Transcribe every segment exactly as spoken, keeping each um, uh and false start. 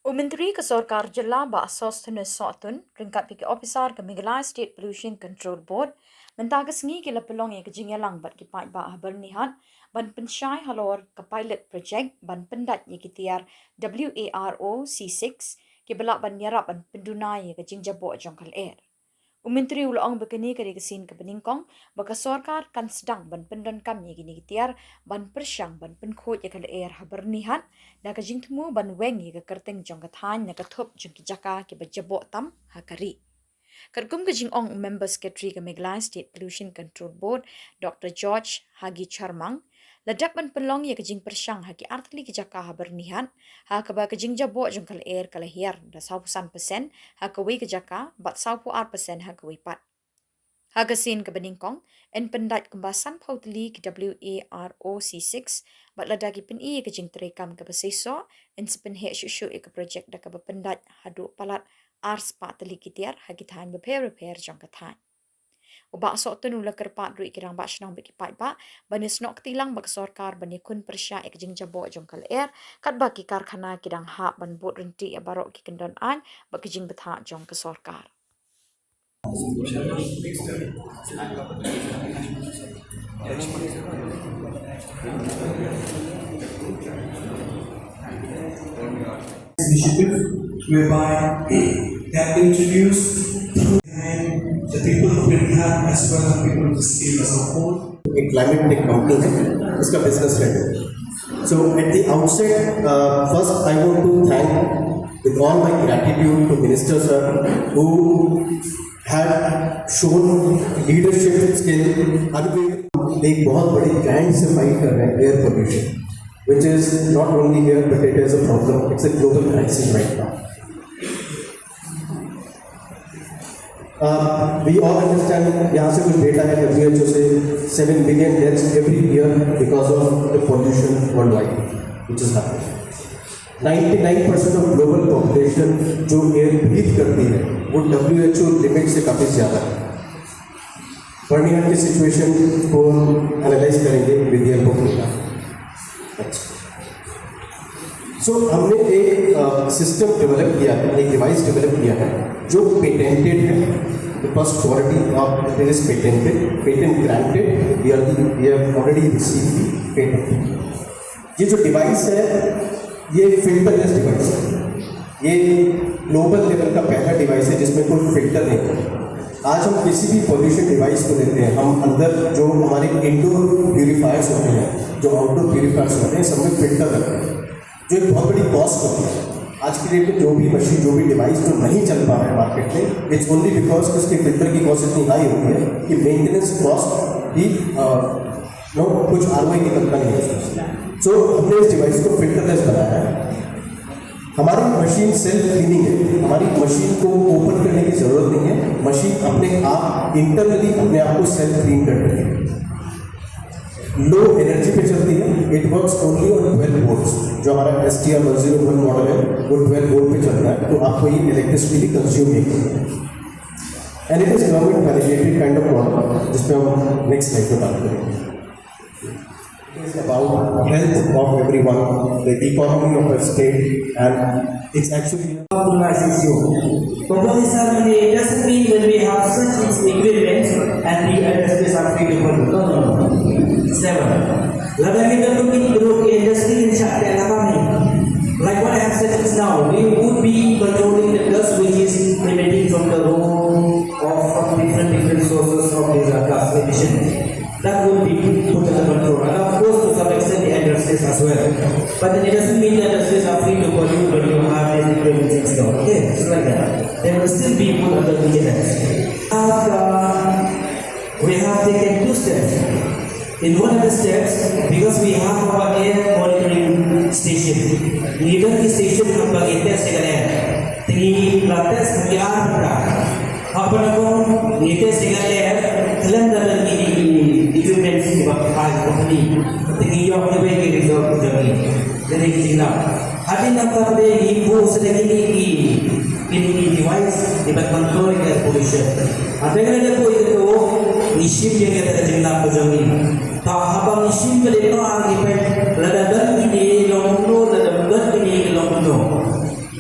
U Myntri ka Sorkar Jylla Bah Sosthenes Sohtun ryngkat bad ki ophisar ka Meghalaya State Pollution Control Board mynta ka sngi ki la pynlong ïa ka jingïalang bad ki paidbah ha Byrnihat ban pynshai halor ka pilot project ban pyndait ïa ki tiar W A R O C six kiba lah ban ïarap ban pynduna ïa ka jingjaboh jong ka lyer. U Myntri u la ong ba kane ka dei ka sien kaba nyngkong ba ka sorkar kan sdang ban pyndonkam ïa kine ki tiar ban pyrshang ban pynkhuid ïa ka lyer ha Byrnihat da ka jingthmu ban weng ïa ka kyrteng jong ka thaiñ na ka thup jong ki jaka kiba jaboh tam ha ka ri. Katkum ka jingong u Member Secretary ka Meghalaya State Pollution Control Board, Doctor George Hagi Charmang, la dep ban pynlong ïa ka jingpyrshang ha ki artylli ki jaka ha Byrnihat, ha kaba ka jingjaboh jong ka lyer ka la hiar da sawphew san percent ha kawei ka jaka bad sawphew ar percent ha kawei pat. Ha ka sien kaba nyngkong, yn pyndait kumba sanphew tylli ki W A R O C six bad lada ki pyni ïa ka jingtrei kam kaba seisoh, yn sa pynheh shuh shuh ïa ka project da kaba pyndait haduh palat ar spah tylli ki tiar ha ki thaiñ bapher bapher jong ka thaiñ. U Bah Sohtun u la kyrpad ruh ïa ki rangbah shnong bad ki paidbah ban ïasnoh kti lang bad ka sorkar ban ïakhun pyrshah ïa ka jingjaboh jong ka lyer, katba ki karkhana ki dang hap ban bud ryntih ïa baroh ki kyndon aiñ bad ka jingbthah jong ka sorkar. Initiative whereby they have introduced through the people of India as well as people of the state as a whole. एक क्लाइमेट टेक कंपनी है, उसका बिजनेस हेड है। So at the outset, uh, first I want to thank with all my gratitude to Minister sir who have shown leadership skill, unwavering। एक बहुत बड़ी जायंट से फाइट कर रहे हैं एयर पोल्यूशन, which is not only here but it is a problem, it's a global crisis right now। Uh, we all understand, यहाँ से कुछ डेटा है डब्ल्यूएचओ से, seven million deaths every year because of the pollution worldwide which is happening। नाइंटी नाइन परसेंट ऑफ ग्लोबल पॉपुलेशन जो एयर ब्रीथ करती है वो डब्ल्यूएचओ लिमिट से काफी ज्यादा है। बर्मिंघम की सिचुएशन को एनालाइज करेंगे विद द हेल्प ऑफ डेटा। अच्छा, सो हमने एक सिस्टम डेवलप किया है, एक डिवाइस डेवलप किया है जो पेटेंटेड है। The first quality of it is patented, patent granted, we are, we have already received the patent। ये जो डिवाइस है, ये फिल्टरलेस डिवाइस है। ये ग्लोबल लेवल का पहला डिवाइस है जिसमें कोई फिल्टर नहीं है। आज हम किसी भी पॉल्यूशन डिवाइस को लेते हैं, हम अंदर जो हमारे इंडोर प्यूरिफायर्स होते हैं, जो आउटडोर प्यूरिफायर्स होते हैं, सब में फिल्टर लगते हैं, जो एक बहुत बड़ी कॉस्ट होती है। आज की डेट में जो भी मशीन, जो भी डिवाइस जो नहीं चल पा रहा है मार्केट में, it's only because उसके फिल्टर की कॉस्ट इतनी हाई होती है कि मेंटेनेंस कॉस्ट भी, अ, नो, कुछ आरओआई निकलता नहीं है उसमें। सो हमने इस डिवाइस को फिल्टरलेस बनाया है। हमारी मशीन सेल्फ क्लीनिंग है, हमारी मशीन को ओपन करने की जरूरत नहीं है, मशीन अपने आप इंटरनली अपने आप को सेल्फ क्लीन कर देती है। लो एनर्जी पे चलती है। It works only on twelve volts। जो हमारा एस टी आर वन ज़ीरो वन मॉडल है वो ट्वेल्व वोल्ट पे चलता है, तो आपको ये इलेक्ट्रिसिटी भी कंज्यूम नहीं करता। And it is government validated kind of model, जिस पे हम नेक्स्ट स्लाइड पे बात करेंगे। It is about health of everyone, the economy of the state, and it's actually Organization. Properly, sir, it doesn't mean when we have such equipment and the industries are free to put. No, no, no. Seven. Lada kita pergi terus ke industri yang syak tak lama ni. Like what I have said just now, we would be controlling the dust which is emitting from the road or from different, different sources of these, uh, gas emission. That would be put under control. And of course, to some extent, the industries as well. But then it doesn't mean that industries are free to pollute when you have these equipments installed. Okay, it's like that. They will still be put under vigilance. And, uh, we have taken two steps. In one of the steps, because we have our air monitoring station, ngi don ki station haba ngi test ïa ka lyer. Te ngi la test ha ki ar bynta. Haba na kong ngi test ïa ka lyer, khlem da don kine ki equipments kiba khraw company. Te ngi ïoh kiwei ki result jong ngi. Kane ka jinglap. Hadien nangta pat ngi buh sa da kine ki, kine ki device kiban control ïa ka pollution. Haba ngi la buh ïa kato, ngi shim ïa kata ka jinglap ka jong ngi. Te haba ngi shim ka leit noh ngi peit lada don kine long kumno, lada don kine long kumno.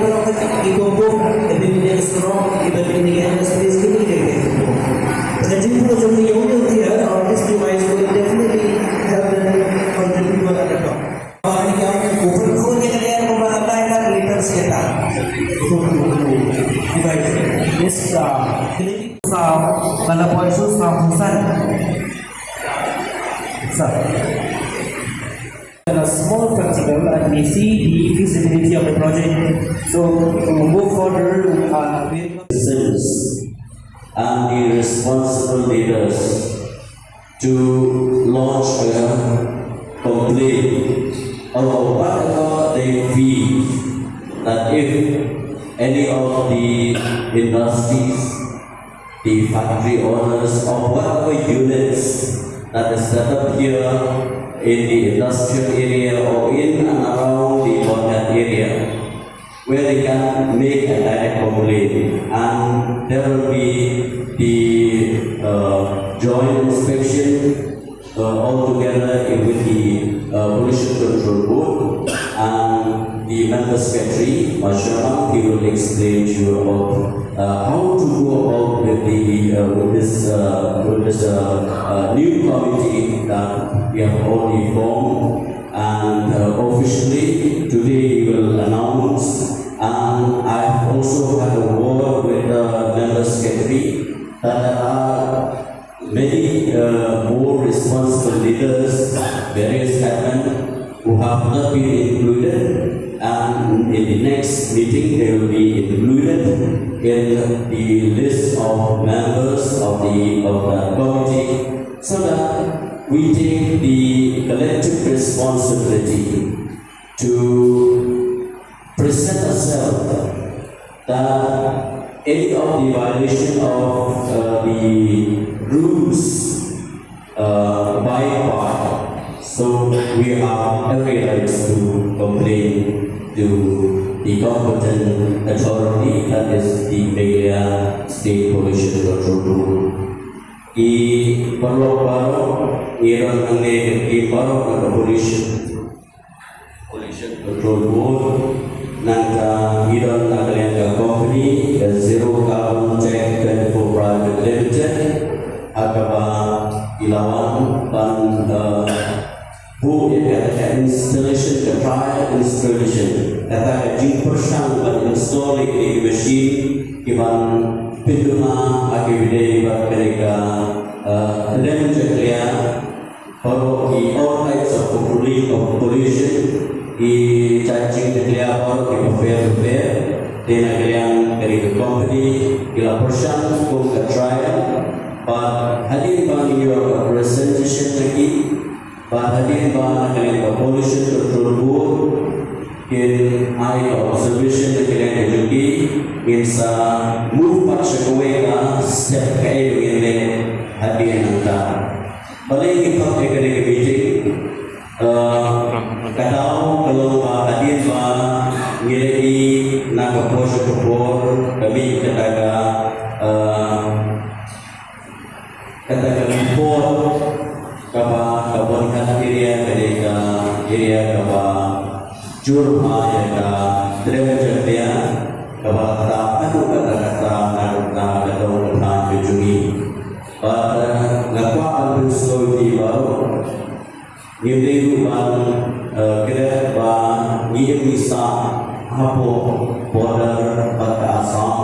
paralok ki kongkong, ki bin ïa ki surok, ki bin ïa ki M S Ps, ki bin ïa ki kongkong. Ka jingpynlong jong ngi ïa u nuclear, or this device will definitely help them contribute to another talk. Ba ni ka u pynkhun ïa ka lyer kumba ka tai ka liter sketa. Device. Yes, uh, Sa, ka la poi shu sa phew san. Sa. And a small practical, and we see the feasibility of the project. So, to move further, uh, we citizens and the responsible leaders to lodge a complaint or whatever they feel, that if any of the industries, the factory owners, or whatever units that is set up here in the industrial area or in and around the Bonyat area, where they can make a direct complaint, and there will be the, uh, joint inspection, uh, all together with the, uh, Pollution Control Board, and the member secretary, Mashama, he will explain to you about, uh, how to go about with the, uh, with this, uh, with this, uh, uh, new committee that we have already formed, and, uh, officially today he will announce. And I've also had a word with the member secretary that there are many, uh, more responsible leaders, various headmen who have not been included, and in the next meeting they will be included in the list of members of the, of the committee, so that we take the collective responsibility to present ourselves that any of the violation of, uh, the rules, uh, abide by. So we have every right to complain to the competent authority, that is the Meghalaya State Pollution Control Board. Ki paralok baroh, ngi don hangne ki paralok na ka Pollution Pollution Control Board, nangta ngi don na ka liang ka company, ka Zero Carbon Tech twenty-four Private Limited, ha kaba i la wan ban, uh, buh ïa ka, ka installation, ka trial installation, kata ka jingpyrshang ban install ïa ki machine ki ban pynduna ha Ki dei bad kane ka, uh, tdem jakhlia baroh ki all types of pollu-, of pollution, ki jait jingjakhlia baroh ki bapher bapher. Te na ka liang kane ka company ki la pyrshang kum ka trial, bad hadien ba ngi ïoh ka presentation na ki, bad hadien ba na ka liang ka Pollution Control Board kin ai ka observation na ka liang ka jong ki, ngin sa move pat sha kawei ka step kaei ba ngin leh hadien nangta. Balei ngi thok ïa kane ka meeting? Eh, ka daw ka long ba hadien ba ngi la ïohi na ka por sha ka por ka mih kata ka, eh, kata ka report kaba ka Byrnihat area ka dei ka area kaba jur bha ïa ka tdem jakhlia kaba ktah haduh katta katta na ka bynta ka dong ka thaiñ ka jong ngi. Bad, eh, nga kwah ban pynsngew ïa phi baroh. Ngim dei ruh ban, eh, klet ba ngi im ngi sah hapoh border bad ka Assam.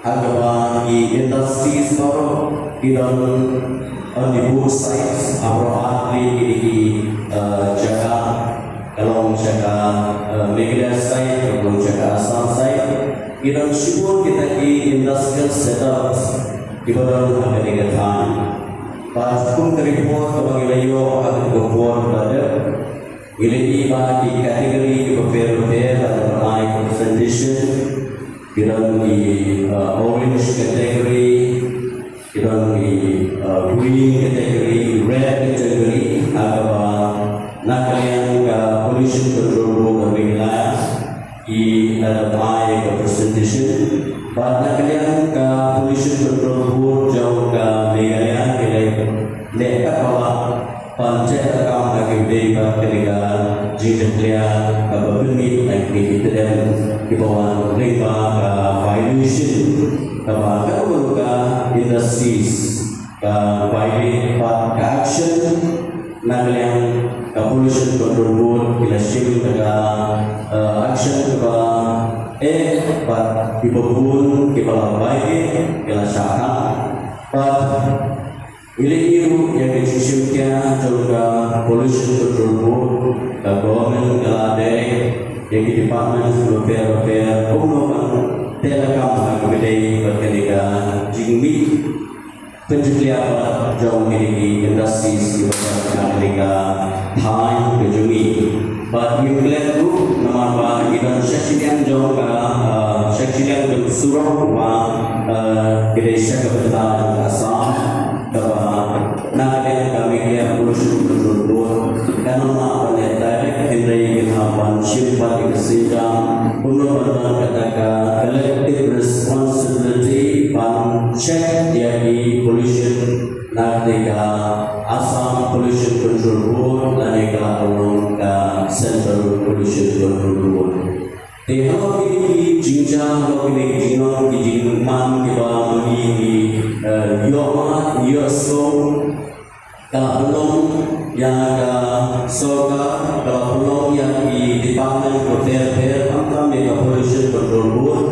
Ha kaba ki industries baroh ki don on the both sides, ha baroh artylli ki, ki, eh, jaka, ka long sha ka, eh, Meghalaya side, ka long sha ka Assam side. Ki don shibun kita ki industrial setups kiba don ha kane ka thaiñ. Bad kum ka report kaba ngi la ïoh ha kane ka por ba la dep, ngi la ïohi ba ki category kiba pher bapher lada ban ai ka presentation, ki don ki, uh, orange category, ki don ki, uh, green category, red category, ha kaba na ka liang ka Pollution Control Board of Meghalaya ki la dep ai ka presentation. Bad na ka liang ka Pollution Control Board jong ka Meghalaya ki la leh katba lah ban check akam ha ki dei bad kane ka jingjakhlia kaba pynmih na kine ki tdem kiba wan lyngba ka violation kaba ka long ka industries ka violate bad ka action na ka liang ka Pollution Control Board ki la shim da ka, eh, action kaba eh bad kiba bun kiba la violate ki la shah khang. Bad ngi la ïohi ruh ïa ka jingshim khia jong ka Pollution Control Board, ka government ka la direct ïa ki department bapher bapher kumno ban teh lakam ha kaba dei bad kane ka jingmih pynjakhlia jong kine ki industries kiba don ha kane ka thaiñ ka jong ngi. Bad ngim klet ruh namar ba ngi don sha shiliang jong ka, ah, sha shiliang jong surok ba, ah, ki dei sha ka bynta jong ka Assam. Kaba na ka liang ka Meghalaya Pollution Control Board kan ym lah ban leh direct, hynrei kin hap ban shim pat ïa ka sienjam kumno ban don kata ka collective responsibility ban check ïa ki pollution na kane ka Assam Pollution Control Board lane ka la ka long ka Central Pollution Control Board. Te halor kine ki jingjia, halor kine ki jinglong ki jingman kiba ma ngi ngi, eh, ïoh mad, ïoh sngewthuh, ka la pynlong ïa ka sorkar, ka la pynlong ïa ki department bapher bapher, khamtam ïa ka Pollution Control Board,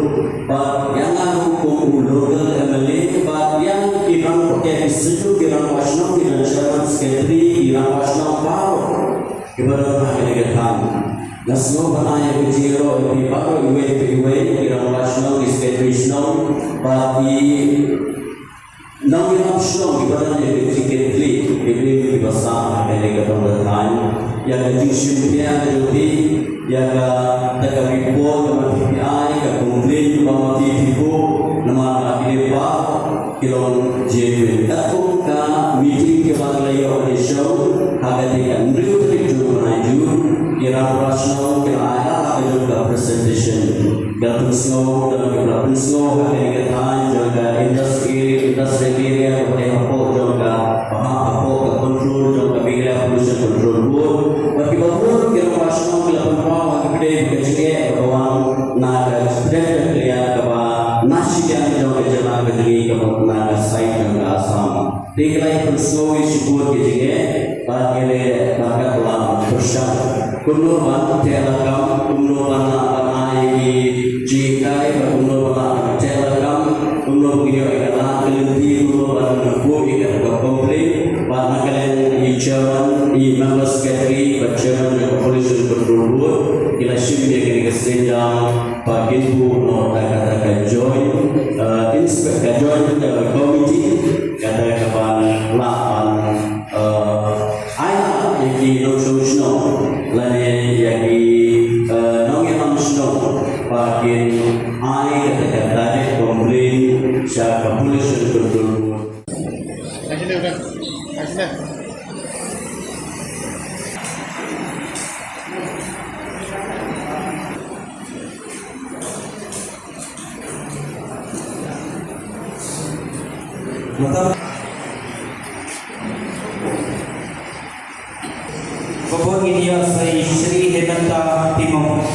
bad ïa nga ruh kum u local M L A, bad ïa ki rangbah, ki shu ki rangbah shnong, ki don chairman, secretary, ki rangbah shnong baroh kiba don ha kane ka thaiñ. Nga sngewbha ïa ka jingïaroh ïa phi baroh iwei pa iwei, ki rangbah shnong, ki secretary shnong, bad ki nongïalam shnong kiba don ïa ka jingkitkhlieh, kiba don kiba sah ha kane ka dong ka thaiñ. Ïa ka jingshim khia ka jong phi, ïa kata ka report kaba phi ai, ka complaint kaba ma phi phi buh, namar ba kine baroh ki long genuine. Katkum ka meeting kaba ngi la ïoh ha shnong, ha kane ka hynriew tarik jong u bnai June, ki rangbah shnong ki la ai la ka jong ka presentation. Ki la pynsngew, ki la pynsngew ha kane ka thaiñ jong ka industry, industrial area kaba dei hapoh jong ka, ba hap hapoh ka control jong ka Meghalaya Pollution Control Board. Bad kiba bun ki rangbah shnong ki la pynpaw ha kaba dei ka jingeh kaba wan na ka tdem jakhlia kaba na shiliang jong ka jylla ka jong ngi kaba na ka side jong ka Assam. Te ngi la ïa pynsngew ïa shibun ki jingeh, bad ngi la ïa bynta ka la pyrshang kumno ban teh lakam, kumno ban lah ban ai ki jinghikai, bad kumno ban lah ban teh lakam, kumno ban ïoh ïa ka lad ka Ka joint, eh, committee kata ka ban lah ban, eh, ai ïa ki nongshong shnong lane ïa ki, eh, nongïalam shnong ba kin ai kata ka direct complaint sha ka Pollution Control Board. Mynta ka bun ngin ïa sa i Shri Hemanta Timung.